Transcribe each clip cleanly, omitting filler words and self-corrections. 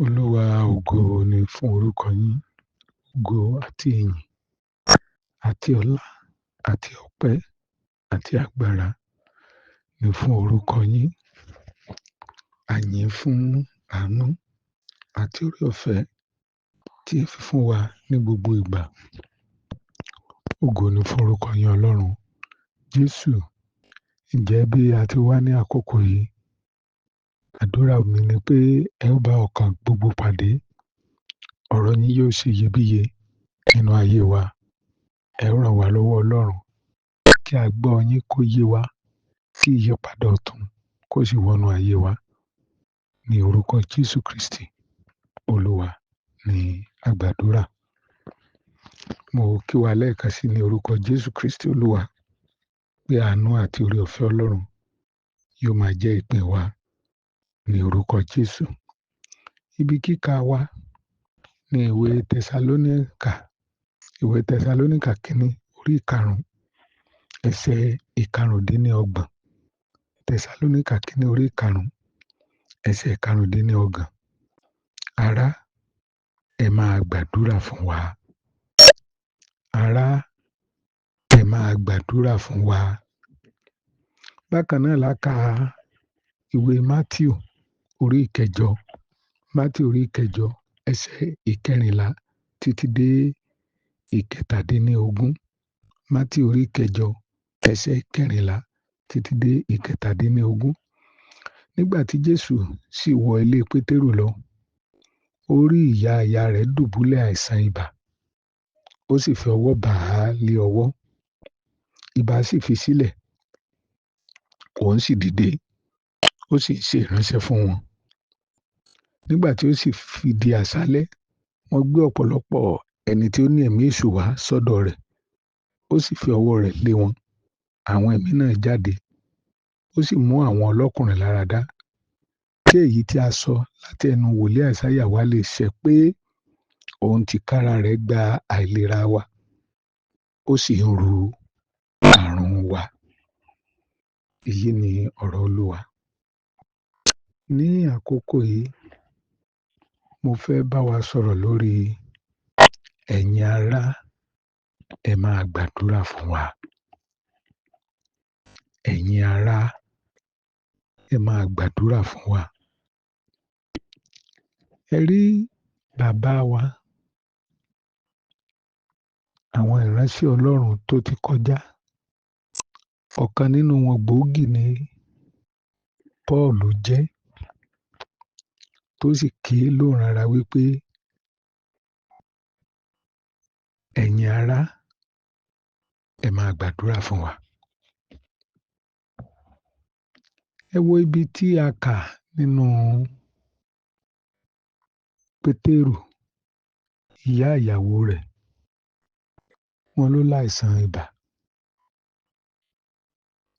Olúwa, ògo ni fún orúkọ yín, ògo àti ìyìn àti ọlá àti ọpẹ́ àti agbára ni fún orúkọ yín. A yìn fún àánú àti oore-ọ̀fẹ́ tí ẹ fi fún wa ní gbogbo ìgbà. Ògo ni fún orúkọ yín Ọlọ́run. Jésù, ǹjẹ́ bí a ti wá ní àkókò yìí, àdúrà mi ni pé ẹ ó bá ọkàn gbogbo pàdé, ọ̀rọ̀ yín yóò ṣe iyebíye nínú ayé wa. Ẹ ó ràn wá lọ́wọ́ Ọlọ́run kí a gbọ́ yín kó yé wa, kí ìyípadà ọ̀tun kó sì wọnú ayé wa. Ní orúkọ Jésù Kristi, Olúwa ni a gbàdúrà. Mo kí wa lẹ́ẹ̀kan sí ní orúkọ Jésù Kristi Olúwa pé àánú àti oore-ọ̀fẹ́ Ọlọ́run yóò máa jẹ́ ìpín wa ní orúkọ Jésù. Ibi kíka wa ní ìwé Tẹsalóníkà, ìwé Tẹsalóníkà kínní orí ìkarùn-ún, ẹsẹ̀ ìkarùndínlọ́gbọ̀n. Tẹsalóníkà kínní orí ìkarùn-ún, ẹsẹ̀ ìkarùndínlọ́gbọ̀n. Ará, ẹ máa gbàdúrà fún wa. Ará, ẹ máa gbàdúrà fún wa. Bákan náà la ka ìwé Mátíù orí ìkẹjọ, Mátíù orí ìkẹjọ, ẹsẹ̀ ìkẹrìnlá títí dé ìkẹtàdínníogún. Mátíù orí ìkẹjọ, ẹsẹ̀ ìkẹrìnlá títí dé ìkẹtàdínníogún. Nígbà tí Jésù sì wọ ilé Pétérù lọ, ó rí ìyá ìyá rẹ̀ dùbúlẹ̀ àìsàn ibà, ó sì fi ọwọ́ bà á lé ọwọ́. Ibà sì fi sílẹ̀, òun sì dìde, ó sì ń ṣe ìránṣẹ́ fún wọn. Nígbà tí ó sì fi di àṣálẹ́, wọ́n gbé ọ̀pọ̀lọpọ̀ ẹni tí ó ní ẹ̀mí èṣù wá sọ́dọ̀ rẹ̀. Ó sì fi ọwọ́ rẹ̀ lé wọn. Àwọn ẹ̀mí náà jáde. Ó sì mú àwọn ọlọ́kùnrin láradá. Kí èyí tí a sọ láti ẹnu wòlíì Àìsáyà wá lè ṣẹ pé òun tìkára rẹ̀ gba àìlera wa, ó sì ń ru àrùn wa. Èyí ni ọ̀rọ̀ Olúwa. Ní àkókò yìí, mo fẹ́ bá wa sọ̀rọ̀ lórí ẹ̀yin ará, ẹ máa gbàdúrà fún wa. Ẹ̀yin ará, ẹ máa gbàdúrà fún wa. Ẹ rí bàbá wa, àwọn ìránṣẹ́ Ọlọ́run tó ti kọjá. Ọ̀kan nínú wọn gbòógì ni Pọ́ọ̀lù jẹ́, tó sì ké lóhùn rara wípé ẹ̀yin ará, ẹ máa gbàdúrà fún wa. Ẹ wo ibi tí a kà nínú Pétérù, ìyá ìyàwó rẹ̀, wọ́n ló láìsàn ibà.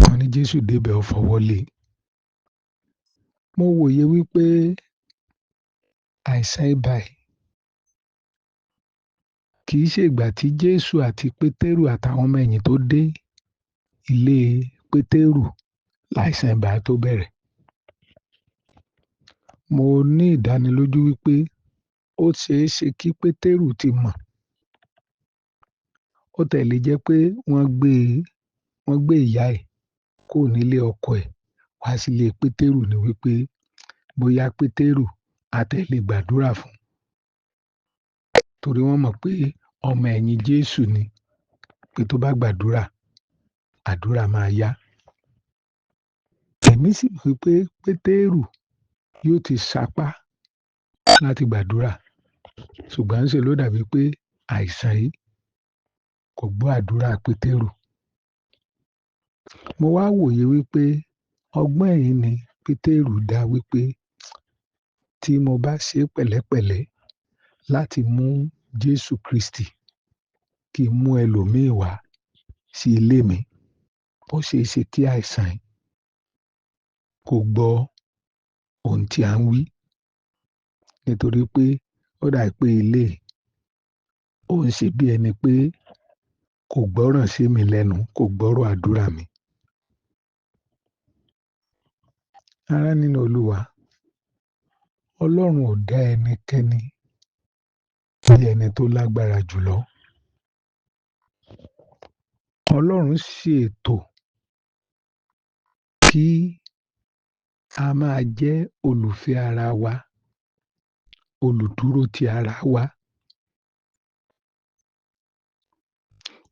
Wọ́n ní Jésù débẹ̀ ó fọwọ́ lé. Mo wòye wípé àìsàn ibà yìí kì í ṣe ìgbà tí Jésù àti Pétérù àtàwọn ọmọ ẹ̀yìn tó dé ilé Pétérù láìsàn ibà tó bẹ̀rẹ̀. Mo ní ìdánilójú wípé ó ṣe é ṣe kí Pétérù ti mọ̀. Ó tẹ̀ lè jẹ́ pé wọ́n gbé ìyá ẹ̀ kúrò nílé ọkọ ẹ̀ wá sílé Pétérù ni wípé bóyá Pétérù á tẹ̀ lè gbàdúrà fún un. Torí wọ́n mọ̀ pé ọmọ ẹ̀yìn Jésù ni, pé tó bá gbàdúrà, àdúrà máa yá. Èmi sì mọ̀ wípé Pétérù yóò ti sapá láti gbàdúrà. Ṣùgbọ́n ṣe ló dàbí pé àìsàn yìí kò gbọ́ àdúrà Pétérù. Mo wá wòye wípé ọgbọ́n yìí ni Pétérù dá wípé tí mo bá ṣe pẹ̀lẹ́pẹ̀lẹ́ láti mú Jésù Kristi kí n mú ẹlòmíì wá sí ilé mi, ó ṣe é ṣe kí àìsàn yìí kó gbọ́ ohun tí à ń wí. Nítorí pé ó dà pé ilé ó ń ṣe bí ẹni pé kò gbọ́ràn sí mi lẹ́nu, kò gbọ́rọ̀ àdúrà mi. Ará nínú Olúwa, Ọlọ́run ò dá ẹnikẹ́ni bí ẹni tó lágbára jùlọ. Ọlọ́run ṣètò kí a máa jẹ́ olùfẹ́ ara wa, olùdúró ti ara wa.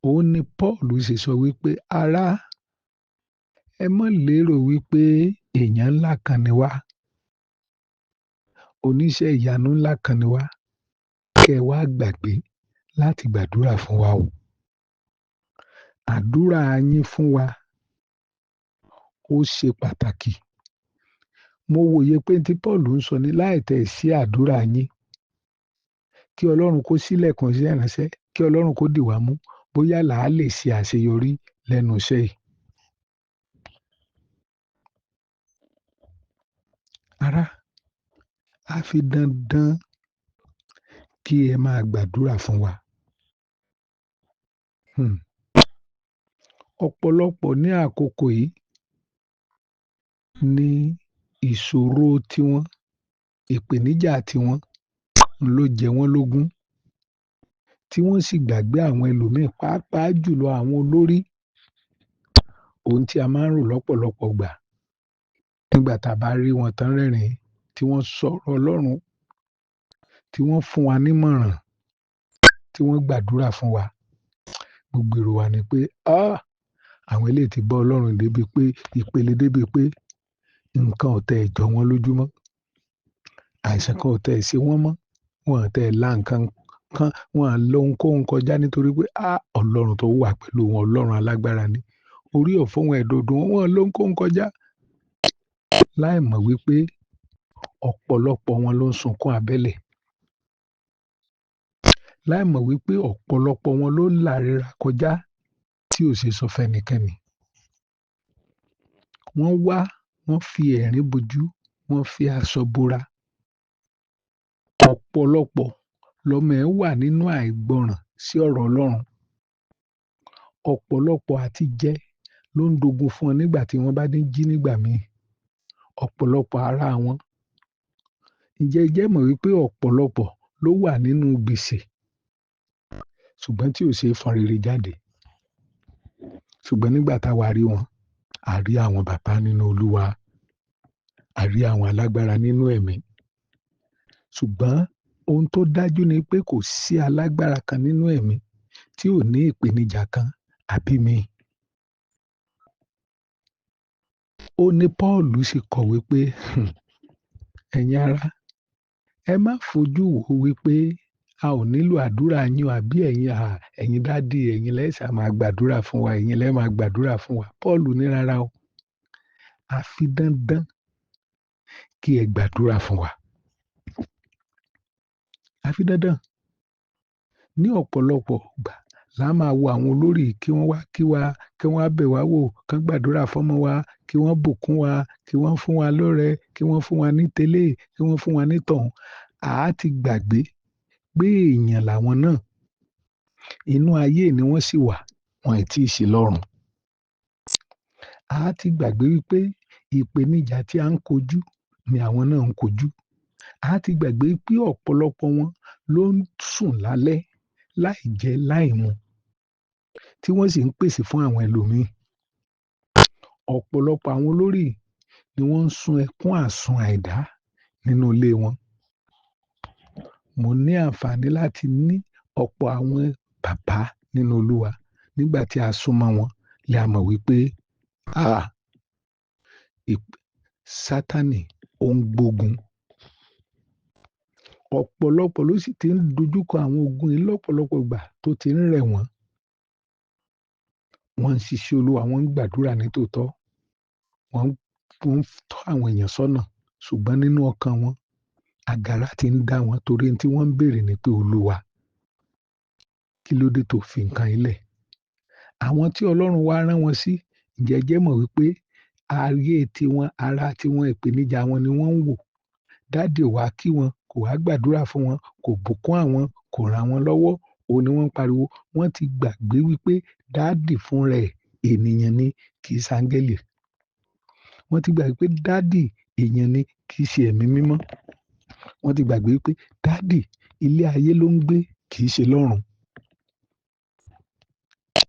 Òun ni Pọ́ọ̀lù ṣe sọ wípé, ará, ẹ má lérò wípé èèyàn ńlá kan ni wá, oníṣẹ́ ìyanu ńlá kan ni wá, kẹ́ ẹ wá gbàgbé láti gbàdúrà fún wa o. Àdúrà yín fún wa ó ṣe pàtàkì. Mo wòye pé tí Pọ́ọ̀lù ń sọ ní láì tẹ̀ sí àdúrà yín, kí Ọlọ́run kó ṣílẹ̀kùn iṣẹ́ ìránṣẹ́, kí Ọlọ́run kó dì wá mú, bóyá là á lè ṣe àṣeyọrí lẹ́nu iṣẹ́ yìí. Ará, a fi dandan kí ẹ máa gbàdúrà fún wa. Ọ̀pọ̀lọpọ̀ ní àkókò yìí ní ìṣòro tiwọn, ìpèníjà tiwọn ló jẹ wọ́n lógún, tí wọ́n sì gbàgbé àwọn ẹlòmíì, pàápàá jùlọ àwọn olórí. Ohun tí a máa ń rò lọ́pọ̀lọpọ̀ gbà nígbà tá a bá rí wọn tán rẹ́rìn-ín, tí wọ́n sọ̀rọ̀ Ọlọ́run, tí wọ́n fún wa nímọ̀ràn, tí wọ́n gbàdúrà fún wa, gbogbo èrò wa ni pé, àwọn eléyìí ti bá Ọlọ́run débi pé ìpele débi pé nǹkan ò tẹ̀ jọ wọ́n lójúmọ́, àìsàn kan ò tẹ̀ ṣe wọ́n mọ́, wọn ò tẹ̀ la nǹkan kan, wọn à lo ohunkóhun kọjá nítorí pé Ọlọ́run tó wà pẹ̀lú wọn, Ọlọ́run alágbára ni, orí ò fún wọn, ẹ̀dọ̀dùn wọn, wọn lo ohunkóhun kọjá, láì mọ̀ wípé ọ̀pọ̀lọpọ̀ wọn ló ń sunkún abẹ́lẹ̀, láì mọ̀ wípé ọ̀pọ̀lọpọ̀ wọn ló ń làríra kọjá tí ò ṣe sọ fẹ́nikẹ́ni. Wọ́n wá, wọ́n fi ẹ̀rín bojú, wọ́n fi aṣọ bora. Ọ̀pọ̀lọpọ̀ lọ́mọ ẹ̀ wà nínú àìgbọràn sí ọ̀rọ̀ Ọlọ́run. Ọ̀pọ̀lọpọ̀ àti jẹ ló ń dogun fún ọ nígbà tí wọ́n bá ní jí nígbà míì. Ọ̀pọ̀lọpọ̀ ara wọn. Ǹjẹ́ ẹ jẹ́ mọ̀ wípé ọ̀pọ̀lọpọ̀ ló wà nínú gbèsè, ṣùgbọ́n tí ò ṣe é fọn rere jáde. Ṣùgbọ́n nígbà tá a wá rí wọn, a rí àwọn bàbá nínú Olúwa, a rí àwọn alágbára nínú ẹ̀mí. Ṣùgbọ́n ohun tó dájú ni pé kò sí alágbára kan nínú ẹ̀mí tí ò ní ìpèníjà kan àbí míì. Ó ní Pọ́ọ̀lù ṣe kọ̀wé pé, ẹ̀yin ará, ẹ má fojú wò wípé a ò nílò àdúrà yín àbí ẹ̀yin dádì, ẹ̀yin lẹ́sà máa gbàdúrà fún wa, ẹ̀yin lẹ́ máa gbàdúrà fún wa. Pọ́ọ̀lù ní rárá o, a fi dandan kí ẹ gbàdúrà fún wa. A fi dandan. Ní ọ̀pọ̀lọpọ̀ gbà la máa wo àwọn olórí kí wọ́n wá kí wa, kí wọ́n bẹ̀ wá wò, kí wọ́n gbàdúrà fọ́mọ wa, kí wọ́n bùkún wa, kí wọ́n fún wa lọ́rẹ, kí wọ́n fún wa ní tẹ́lẹ̀, kí wọ́n fún wa ní tọ̀hún. A ti gbàgbé pé èèyàn làwọn náà. Inú ayé ni wọ́n sì wà, wọn ì tí ì ṣe lọ́run. A ti gbàgbé wípé ìpèníjà tí a ń kojú ni àwọn náà ń kojú. A ti gbàgbé pé ọ̀pọ̀lọpọ̀ wọn ló ń sùn lálẹ́ láì jẹ láì mu, tí wọ́n sì ń pèsè fún àwọn ẹlòmíì. Ọ̀pọ̀lọpọ̀ àwọn olórí ni wọ́n ń sun ẹkún àsun àìdá nínú ilé wọn. Mo ní àǹfààní láti ní ọ̀pọ̀ àwọn bàbá nínú Olúwa nígbà tí a súnmọ́ wọn lè a mọ̀ wípé Sátánì ó ń gbógun. Ọ̀pọ̀lọpọ̀ ló sì ti ń dojúkọ àwọn ogun yìí lọ́pọ̀lọpọ̀ ìgbà tó ti ń rẹ̀ wọ́n. Wọ́n ń ṣiṣẹ́ Olúwa, wọ́n ń gbàdúrà ní tòótọ́, wọ́n ń tọ́ àwọn èèyàn sọ́nà, ṣùgbọ́n nínú ọkàn wọn, àgàrà ti ń dá wọn torí tí wọ́n ń béèrè ni pé Olúwa, kí ló dé tó fi nǹkan ilẹ̀? Àwọn tí Ọlọ́run wá rán wọn sí, ǹjẹ́ ẹ jẹ́ mọ̀ wípé ayé tiwọn, ara tiwọn, ìpèníjà wọn ni wọ́n ń wò. Dádì ò wá kí wọn, kò wá gbàdúrà fún wọn, kò bùkún àwọn, kò ràn wọ́n lọ́wọ́. Òun ni wọ́n ń pariwo. Wọ́n ti gbàgbé wípé dádì fún rẹ̀ ènìyàn ni, kì í ṣe áńgẹ́lì. Wọ́n ti gbàgbé pé dádì èèyàn ni, kì í ṣe ẹ̀mí mímọ́. Wọ́n ti gbàgbé pé daddy, ilé ayé ló ń gbé, kì í ṣe lọ́run.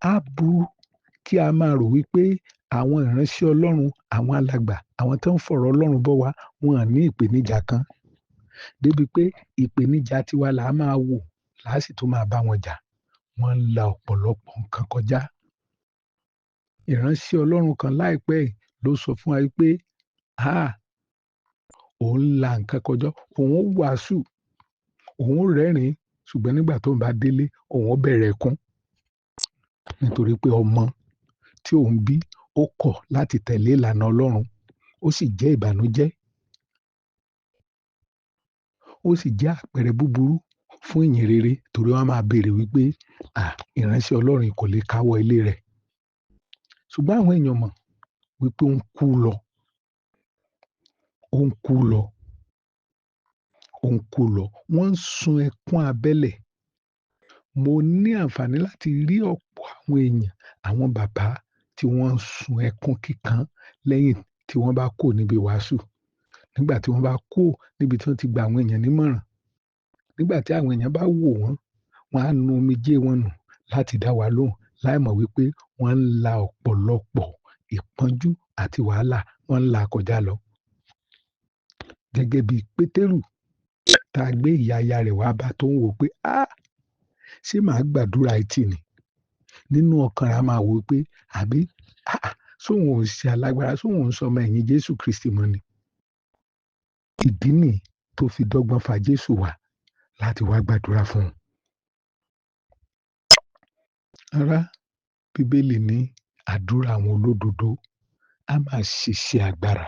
Á burú kí a máa rò wípé àwọn ìránṣẹ́ Ọlọ́run, àwọn alàgbà, àwọn tó ń fọ̀rọ̀ Ọlọ́run bọ́ wa, wọn ò ní ìpèníjà kan. Débi pé ìpèníjà tiwa là á máa wò, là á sì tún máa bá wọn jà. Wọ́n ń la ọ̀pọ̀lọpọ̀ nǹkan kọjá. Ìránṣẹ́ Ọlọ́run kan láìpẹ́ yìí ló sọ fún wa wípé, òun la nǹkan kọjá, òun ó wàásù, òun ó rẹ́rìn-ín, ṣùgbọ́n nígbà tó ń bá délé, òun ó bẹ̀rẹ̀ ẹkún. Nítorí pé ọmọ tí òun bí ó kọ̀ láti tẹ̀lé ìlànà Ọlọ́run, ó sì jẹ́ ìbànújẹ́. Ó sì jẹ́ àpẹẹrẹ búburú fún ìyìn rere, torí wọ́n máa béèrè wípé, ìránṣẹ́ Ọlọ́run kò lè káwọ́ ilé rẹ̀. Ṣùgbọ́n àwọn èèyàn mọ̀ wípé ó ń kú lọ. Ó ń kú lọ. Ó ń kú lọ. Wọ́n ń sun ẹkún abẹ́lẹ̀. Mo ní àǹfààní láti rí ọ̀pọ̀ àwọn èèyàn, àwọn bàbá tí wọ́n ń sun ẹkún kíkan lẹ́yìn tí wọ́n bá kúrò níbi wàásù. Nígbà tí wọ́n bá kúrò níbi tí wọ́n ti gba àwọn èèyàn nímọ̀ràn. Nígbà tí àwọn èèyàn bá wò wọ́n, wọ́n á nu omijé wọn nù láti dá wa lóhùn, láìmọ̀ wípé wọ́n ń la ọ̀pọ̀lọpọ̀ ìpọ́njú àti wàhálà, wọ́n ń la kọjá lọ. Gẹ́gẹ́ bí Pétérù tá a gbé ìyá aya rẹ̀ wá bá tó ń wò pé, ṣé màá gbàdúrà etí ni? Nínú ọkàn rẹ̀ a máa wò pé, àbí, ṣóun ò ṣe alágbára, ṣóun ò ń sọmọ ẹ̀yìn Jésù Kristi mọ́ ni? Ìdí nìyí tó fi dọ́gbọ́n fa Jésù wá láti wá gbàdúrà fún un. Ará, Bíbélì ní àdúrà àwọn olódodo á máa ṣiṣẹ́ agbára.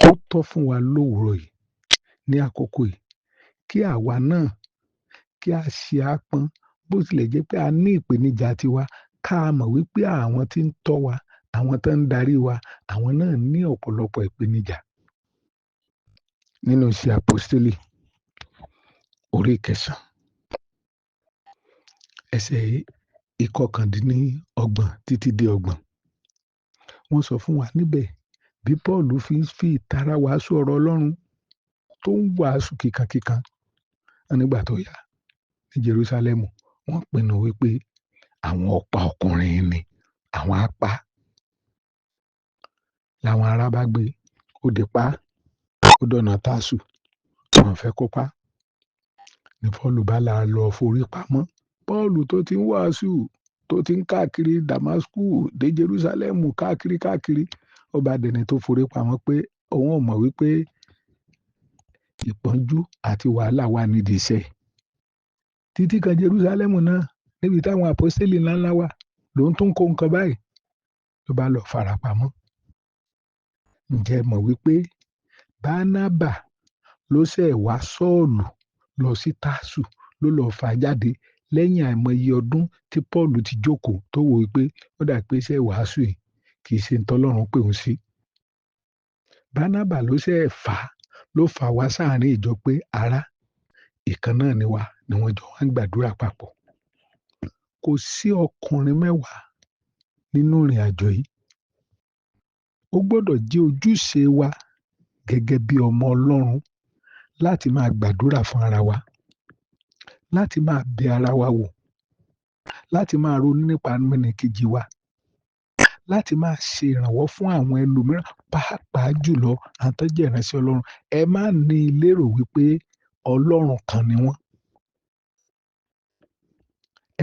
Ó tọ́ fún wa lówùúrọ̀ yìí ní àkókò yìí kí àwa náà kí a ṣe àpọ́n, bó tilẹ̀ jẹ́ pé a ní ìpèníjà tiwa, ká mọ̀ wípé àwọn tí ń tọ́ wa, àwọn tó ń darí wa, àwọn náà ní ọ̀pọ̀lọpọ̀ ìpèníjà. Nínú Iṣẹ́ Àpọ́stélì orí ìkẹsàn-án, ẹsẹ̀ 29 títí dé 30. Wọ́n sọ fún wa níbẹ̀ bí Pọ́ọ̀lù fi ń fi ìtara wàásù ọ̀rọ̀ Ọlọ́run tó ń wàásù kíkankíkan. Nígbà tó yá ní Jerúsálẹ́mù, wọ́n pinnu wípé àwọn ọ̀pá ọkùnrin ni àwọn á pa. Làwọn ará bá gbé, ó di pa, ó dọ̀nà Tásù, wọ́n fẹ́ kó pa. Ní Pọ́ọ̀lù bá la lọ forí pamọ́. Pọ́ọ̀lù tó ti ń wàásù, tó ti ń káàkiri Damasku dé Jerúsálẹ́mù káàkiri káàkiri, ó bá dẹni tó forí pamọ́ pé òun ò mọ̀ wípé ìpọ́njú àti wàhálà wà nídìí iṣẹ́. Títí kan Jerúsálẹ́mù náà, níbi táwọn àpọ́stélì ńláńlá wà, lòun tún kó nǹkan báyìí, ló bá lọ farapamọ́. Ǹjẹ́ ẹ mọ̀ wípé Bánábà ló ṣẹ̀ wá Sọ́ọ̀lù lọ sí Tásù, ló lọ fà jáde lẹ́yìn àìmọye ọdún tí Pọ́ọ̀lù ti jókòó tó wò wípé ó dà pé iṣẹ́ ìwàásù yìí kì í ṣe ntọ́lọ́run pè òun sí. Bánábà ló ṣẹ̀ fà ló fà wá sáàárín ìjọ pé ará, ìkan náà ni wá, ni wọ́n jọ wá ń gbàdúrà papọ̀. Kò sí ọkùnrin mẹ́wàá nínú ìrìn àjò yìí. Ó gbọ́dọ̀ jẹ́ ojúṣe wa gẹ́gẹ́ bí ọmọ Ọlọ́run láti máa gbàdúrà fún ara wa, láti máa bẹ ara wa wò, láti máa ronú nípa ẹnìkejì wa, láti máa ṣe ìrànwọ́ fún àwọn ẹlòmíràn, pàápàá jùlọ àwọn tó jẹ́ ìránṣẹ́ Ọlọ́run. Ẹ má ní lérò wípé Ọlọ́run kan ni wọ́n.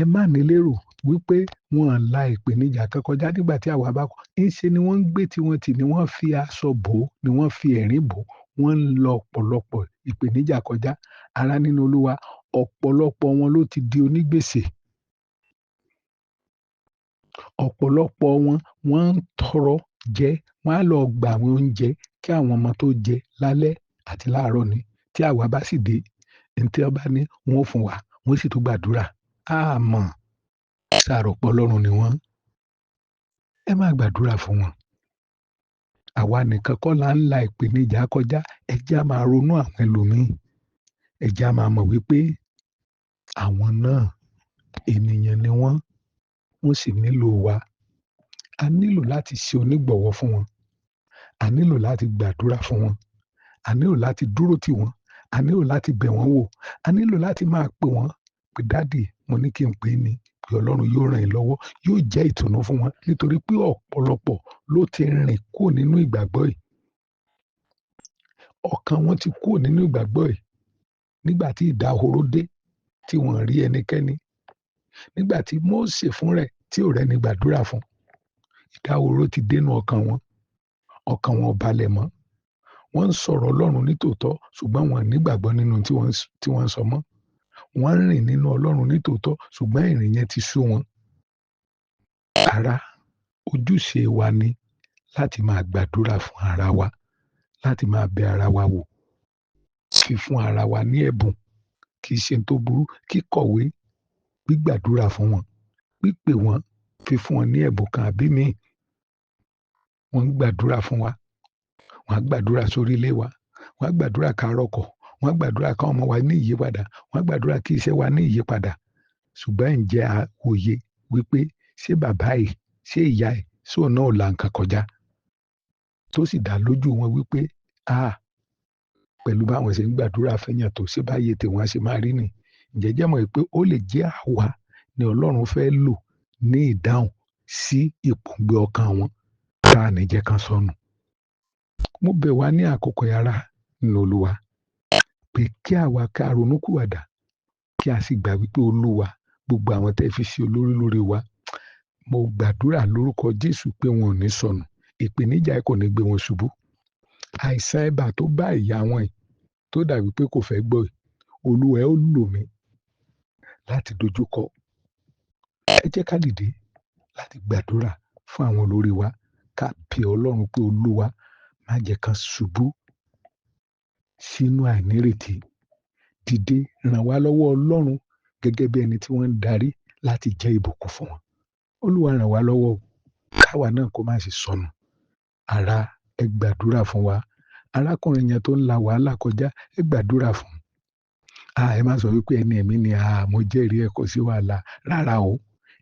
Ẹ má ní lérò wípé wọ́n la ìpèníjà kan kọjá nígbà tí àwa bá kọ́. Ńṣe ni wọ́n ń gbé tiwọn tì, ni wọ́n fi aṣọ bò ó, ni wọ́n fi ẹ̀rín bò ó. Wọ́n ń lọ ọ̀pọ̀lọpọ̀ ìpèníjà kọjá. Ará nínú Olúwa, ọ̀pọ̀lọpọ̀ wọn ló ti di onígbèsè. Ọ̀pọ̀lọpọ̀ wọn, wọ́n ń tọrọ jẹ, wọ́n á lọ gba àwọn oúnjẹ kí àwọn ọmọ tó jẹ lálẹ́ àti láàárọ̀ ni. Tí àwa bá sì dé, ní tí wọ́n bá ní, wọ́n ó fún wa, wọ́n sì tún gbàdúrà. A mọ̀, ṣàròpọ̀ Ọlọ́run ni wọ́n. Ẹ máa gbàdúrà fún wọn. Àwa nìkan kọ́ la ń la ìpèníjà kọjá. Ẹ jẹ́ á máa ronú àwọn ẹlòmíì. Ẹ jẹ́ á máa mọ̀ wípé àwọn náà ènìyàn ni wọ́n, wọ́n sì nílò wa. A nílò láti ṣe onígbọ̀wọ́ fún wọn. A nílò láti gbàdúrà fún wọn. A nílò láti dúró tì wọ́n, a nílò láti bẹ̀ wọ́n wò, a nílò láti máa pè wọ́n pé, "Daddy, mo ní kí n pè é ní pé Ọlọ́run yóò ràn yín lọ́wọ́." Yóò jẹ́ ìtùnú fún wọn, nítorí pé ọ̀pọ̀lọpọ̀ ló ti rìn kúrò nínú ìgbàgbọ́ yìí. Ọkàn wọn ti kúrò nínú ìgbàgbọ́ yìí nígbà tí ìdahoro dé tí wọ́n rí ẹnikẹ́ni, nígbà tí Mósè fún rẹ̀ tí ò rẹ́ni gbàdúrà fún. Ìdahoro ti dénú ọkàn wọn, ọkàn wọn ò balẹ̀ mọ́. Wọ́n ń sọ̀rọ̀ Ọlọ́run nítòótọ́, ṣùgbọ́n wọn ò nígbàgbọ́ nínú tí wọ́n ń sọ mọ́. Wọ́n ń rìn nínú Ọlọ́run nítòótọ́, ṣùgbọ́n ìrìn yẹn ti sú wọn. Ará, ojúṣe wa ni láti máa gbàdúrà fún ara wa, láti máa bẹ ara wa wò, fífún ara wa ní ẹ̀bùn kì í ṣe tó burú, kíkọ̀wé, gbígbàdúrà fún wọn, pípè wọ́n, fífún wọn ní ẹ̀bùn kan àbí míì. Wọ́n ń gbàdúrà fún wa, wọ́n á gbàdúrà sórí ilé wa, wọ́n á gbàdúrà ká rọkọ̀, wọ́n á gbàdúrà ká ọmọ wa ní ìyípadà, wọ́n á gbàdúrà kí iṣẹ́ wa ní ìyípadà. Ṣùgbọ́n ǹjẹ́ a wòye wípé ṣé bàbá yìí, ṣé ìyá yìí, ṣé òun náà ò la nǹkan kọjá? Tó sì dá lójú wọn wípé, ah, pẹ̀lú báwọn ṣe ń gbàdúrà fẹ́yàn tó, ṣé báyé tiwọn á ṣe máa rí ni? Ǹjẹ́ jẹ́ mọ̀ pé ó lè jẹ́ àwa ni Ọlọ́run fẹ́ lò ní ìdáhùn sí ìpòǹgbẹ ọkàn wọn tá a ní jẹ́ kán sọnù. Mo bẹ̀ wá ní àkókò ará nínú Olúwa pé kí àwa ká ronúkúwàdà, kí a sì gbà wípé Olúwa, gbogbo àwọn tẹ́ fi ṣe olórí lórí wa, mo gbàdúrà lórúkọ Jésù pé wọn ò ní sọnù, ìpèníjà kò ní gbé wọn ṣubú. Àìsàn ibà tó bá ìyá wọn yìí tó dàbí pé kò fẹ́ gbọ́ yìí, Olúwa ẹ ó lò mí láti dojúkọ. Ẹ jẹ́ ká dìde láti gbàdúrà fún àwọn olórí wa, ká bẹ̀ Ọlọ́run pé Olúwa má jẹ́ kán ṣubú sínú àìnírètí. Dìde ràn wá lọ́wọ́ Ọlọ́run gẹ́gẹ́ bí ẹni tí wọ́n ń darí láti jẹ́ ìbùkún fún wọn. Olúwa ràn wá lọ́wọ́, káwa náà kó má ṣe sọnù. Ará, ẹ gbàdúrà fún wa. Arákùnrin yẹn tó ń la wàhálà kọjá, ẹ gbàdúrà fún un. Ẹ má sọ wípé ẹni ẹ̀mí ni, mo jẹ́rìí ẹ, kò sí wàhálà. Rárá o,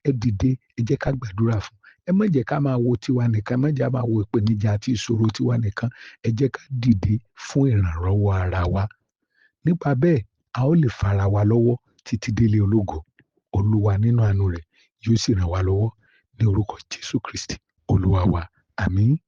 ẹ dìde, ẹ jẹ́ ká gbàdúrà fún un. Ẹ má jẹ́ ká máa wo tiwa nìkan, ẹ má jẹ́ ká máa wo ìpèníjà àti ìṣòro tiwa nìkan. Ẹ jẹ́ ká dìde fún ìrànlọ́wọ́ ara wa. Nípa bẹ́ẹ̀, a ó lè fara wa lọ́wọ́ títí délé ológo. Olúwa nínú àánú rẹ̀ yóò sì ràn wá lọ́wọ́ ní orúkọ Jésù Kristi Olúwa wa. Àmín.